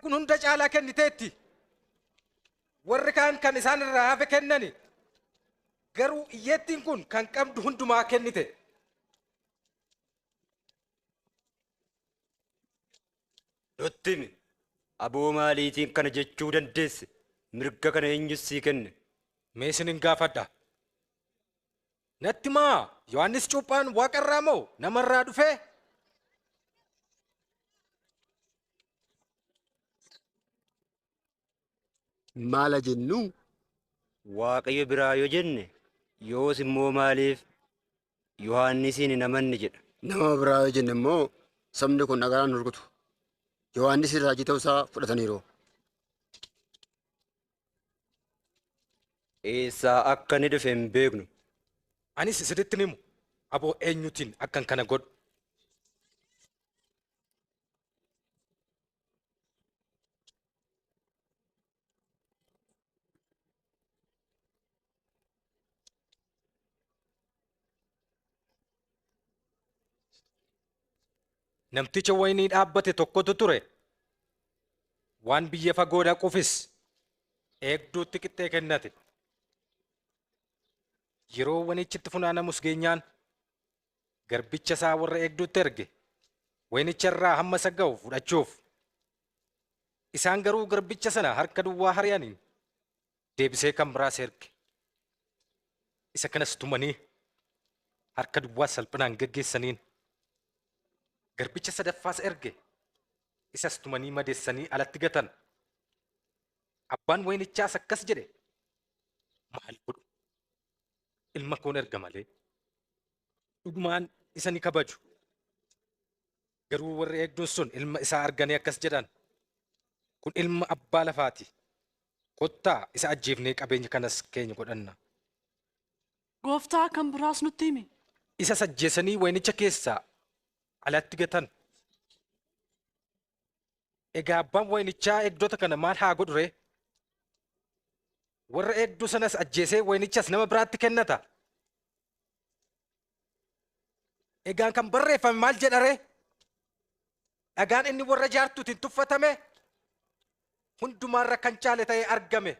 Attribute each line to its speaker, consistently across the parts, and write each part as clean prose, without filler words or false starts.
Speaker 1: Kun hunda caalaa kenniteetti. Warri kaan kan isaan irraa hafe kennani. Garuu hiyyeettiin kun kan qabdu hundumaa kennite.
Speaker 2: Nutti himi. Aboo maaliitiin kana jechuu dandeesse? Mirga kana eenyus sii kenne?
Speaker 1: Mee isinin gaafadha. Natti maa Yohaannis Cuuphaan waaqarraa moo namarraa dhufee?
Speaker 3: Maala jennu?
Speaker 2: Waaqayyo biraa yoo jenne yoos immoo maaliif Yohaannisiin hin amanne jedha.
Speaker 3: Nama biraa yoo jenne immoo sabni kun dhagaan nu rukutu. Yohaannis raajii ta'uusaa fudhataniiru.
Speaker 2: Eessaa akka inni dhufe hin beeknu.
Speaker 1: Anis isinitti himu aboo eenyutiin akkan kana godhu. Namticha waynii dhaabbate tokkotu ture. Waan biyya fagoo dhaquufis eegduutti qixxee kennate. Yeroo wayinichitti funaanamus geenyaan garbicha isaa warra eegduutti erge. Wayinicha irraa hamma isa ga'u fudhachuuf. Isaan garuu garbicha sana harka duwwaa hari'aniin deebisee kan biraas erge. Isa kanas tumanii harka duwwaa salphinaan geggeessaniin. Garbicha sadaffaas erge. Isas tumanii madeessanii alatti gatan. Abbaan wayinichaas akkas jedhe. Maal godhu? Ilma koon erga malee. Dhugumaan isa ni kabaju. Garuu warri eegduun sun ilma isaa arganii akkas jedhan. Kun ilma abbaa lafaati. Kottaa isa ajjeefnee qabeenya kanas keenya godhanna.
Speaker 4: Gooftaa kan biraas nutti himi.
Speaker 1: Isas ajjeesanii wayinicha keessaa alatti gatan. Egaa abbaan wayinichaa eegdota kana maal haa godhu ree? Warra eegduu sanas ajjeesee wayinichas nama biraatti kennata. Egaan kan barreeffame maal jedha ree? Dhagaan inni warra jaartuutiin tuffatame hundumaarra kan caale ta'ee argame.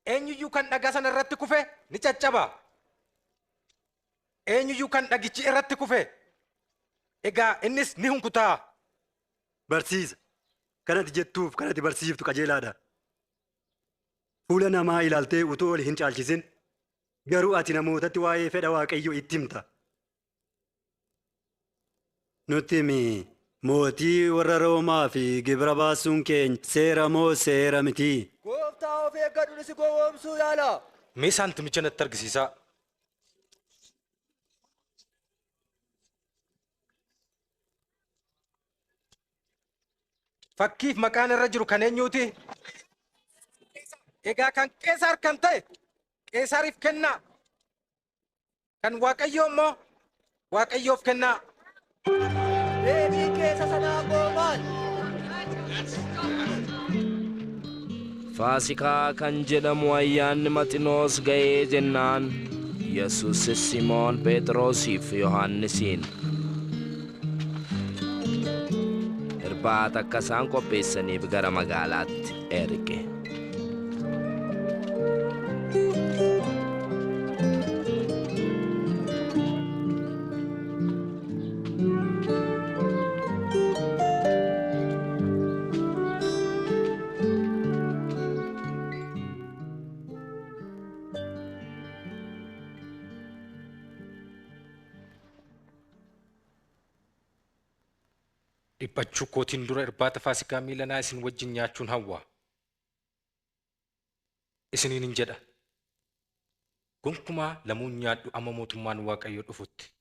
Speaker 1: Eenyuyyuu kan dhagaa sana irratti kufe ni caccaba. Eenyuyyuu kan dhagichi irratti kufe egaa innis ni hunkutaa.
Speaker 2: Barsiisa. Kanati jettuuf kanati barsiiftu qajeelaadha. Fuula namaa ilaaltee utuu ol hin caalchisin garuu ati namootatti waa'ee fedha Waaqayyoo itti himta. Nutti himi mootii warra Roomaa fi gibira baasuun keenya seera moo seera miti?
Speaker 5: Gooftaa of eeggadhu si gowwoomsuu yaala.
Speaker 1: Mee saantimicha natti argisiisaa. Fakkiif maqaan irra jiru kan eenyuuti? Egaa kan Qeesaar kan ta'e Qeesaariif kennaa. Kan Waaqayyoo immoo Waaqayyoof kennaa.
Speaker 5: Deebiin keessa sanaa koo maal?
Speaker 6: Faasikaa kan jedhamu ayyaanni Maxinoos ga'ee jennaan Yesuusis Simoon Phexrosiif Yohannisiin irbaata akka isaan qopheessaniif gara magaalaatti erge.
Speaker 1: Dhiphachuu kootiin dura irbaata Faasikaa miilanaa isin wajjin nyaachuun hawwa. Isiniin hin jedha. Gonkumaa lamuun nyaadhu amma mootummaan Waaqayyoo dhufutti.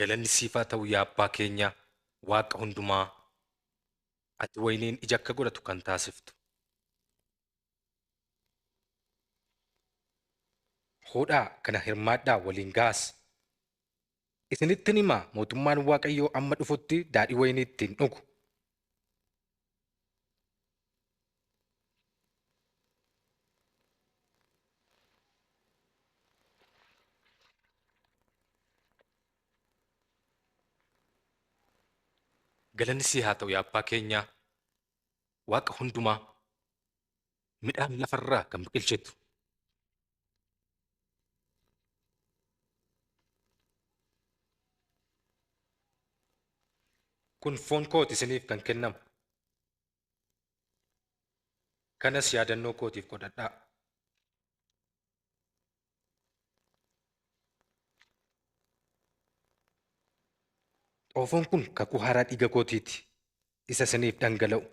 Speaker 1: Galanni siifaa ta'u yaa abbaa keenya Waaqa hundumaa. Ati wayiniin ija akka godhatu kan taasiftu. Hodhaa kana hirmaadhaa waliin gaas. Isinittin himaa mootummaan Waaqayyoo amma dhufutti daadhii wayinii ittiin dhugu. Galanni sii haa ta'u yaa abbaa keenyaa, Waaqa hundumaa, midhaan lafarraa kan biqilchitu. Kun foon kooti isiniif kan kennamu. Kanas yaadannoo kootiif godhadhaa. Xoofoon kun kakuu haaraa dhiiga kootiiti. Isa isiniif dhangala'u.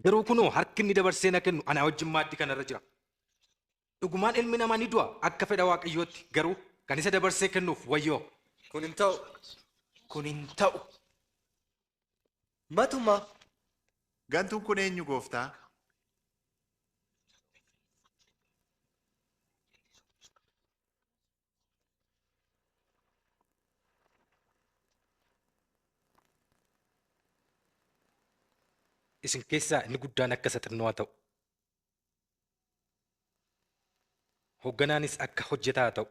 Speaker 1: Garuu kunoo harki inni dabarsee na kennu anaa wajjin maaddii kanarra jira. Dhugumaan ilmi namaa ni du'a akka fedha Waaqayyootti, garuu kan isa dabarsee kennuuf wayyoo.
Speaker 5: Kun hin ta'u. Kun hin ta'u. Matuma.
Speaker 7: Gantuun kun eenyu gooftaa?
Speaker 1: Isin keessaa inni guddaan akka isa xinnoo haa ta'u. Hoogganaanis akka hojjetaa haa ta'u.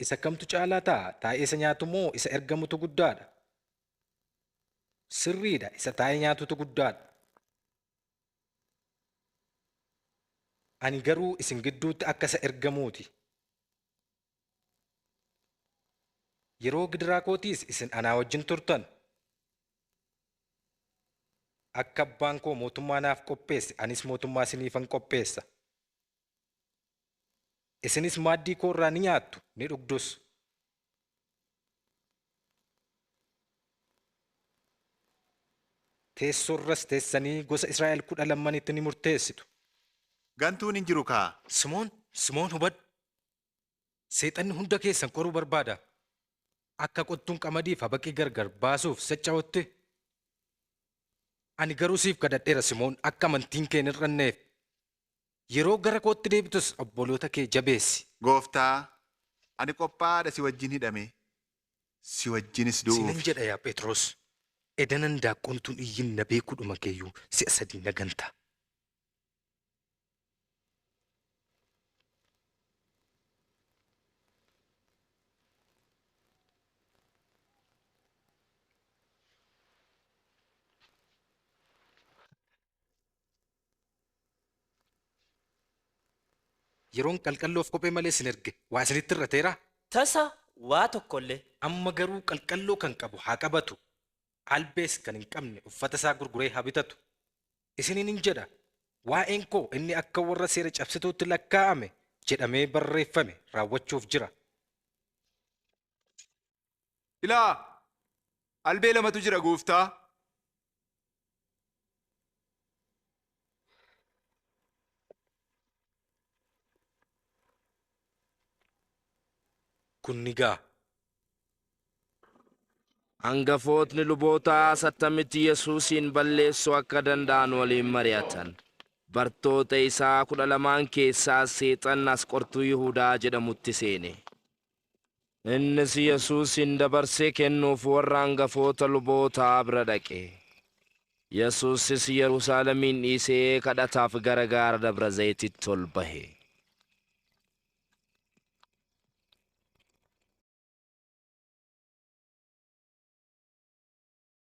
Speaker 1: Isa kamtu caalaa ta'a? Taa'ee isa nyaatu moo isa ergamutu guddaadha? Sirriidha, isa taa'ee nyaatutu guddaadha. Ani garuu isin gidduutti akka isa ergamuuti. Yeroo gidiraa kootiis isin anaa wajjin turtan. Akka abbaan koo mootummaa naaf qopheesse, anis mootummaa isiniifan qopheessa. Isinis maaddii koo irraa ni nyaattu, ni dhugdus. Teessoorras teessanii gosa Israa'el 12tti ni murteessitu.
Speaker 7: Gantuun hin jiru kaa.
Speaker 1: Simoon, Simoon hubadhu. Seexanni hunda keessan qoruu barbaada. Akka qottuun qamadiif habaqii gargar baasuuf socho'utti. Ani garuu siif kadhadheera Simoon, akka amantiin kee hin hir'anneef. Yeroo gara kootti deebitus obboloota kee jabeessi.
Speaker 7: Gooftaa, ani qophaa'aadha si wajjin hidhame. Si wajjinis du'uuf.
Speaker 1: Sinan jedha yaa Phexros, edanan daaqoon tun iyyin na beekuudhuma keeyyuu si'a sadii na ganta. Yeroon qalqalloof kophee malee isin erge waa isinitti irrateera?
Speaker 5: Tasa waa tokkollee.
Speaker 1: Amma garuu qalqalloo kan qabu haa qabatu. Albees kan hin qabne uffata isaa gurguree haa bitatu. Isiniin hin jedha, waa'een koo inni akka warra seera cabsituutti lakkaa'ame jedhamee barreeffame raawwachuuf jira.
Speaker 8: Ilaa, albee lamatu jira gooftaa.
Speaker 1: Kun ni ga'a.
Speaker 6: Hangafootni lubootaa sattamitti Yesuusin balleessuu akka danda'an waliin mari'atan. Bartoota isaa 12 keessaa Seexan Asqortuu Yihudaa jedhamutti seene. Innis Yesuusin dabarsee kennuuf warra hangafoota lubootaa bira dhaqe. Yesuusis Yerusaalemiin dhiisee kadhataaf gara gaara Dabra Zayititti ol bahe.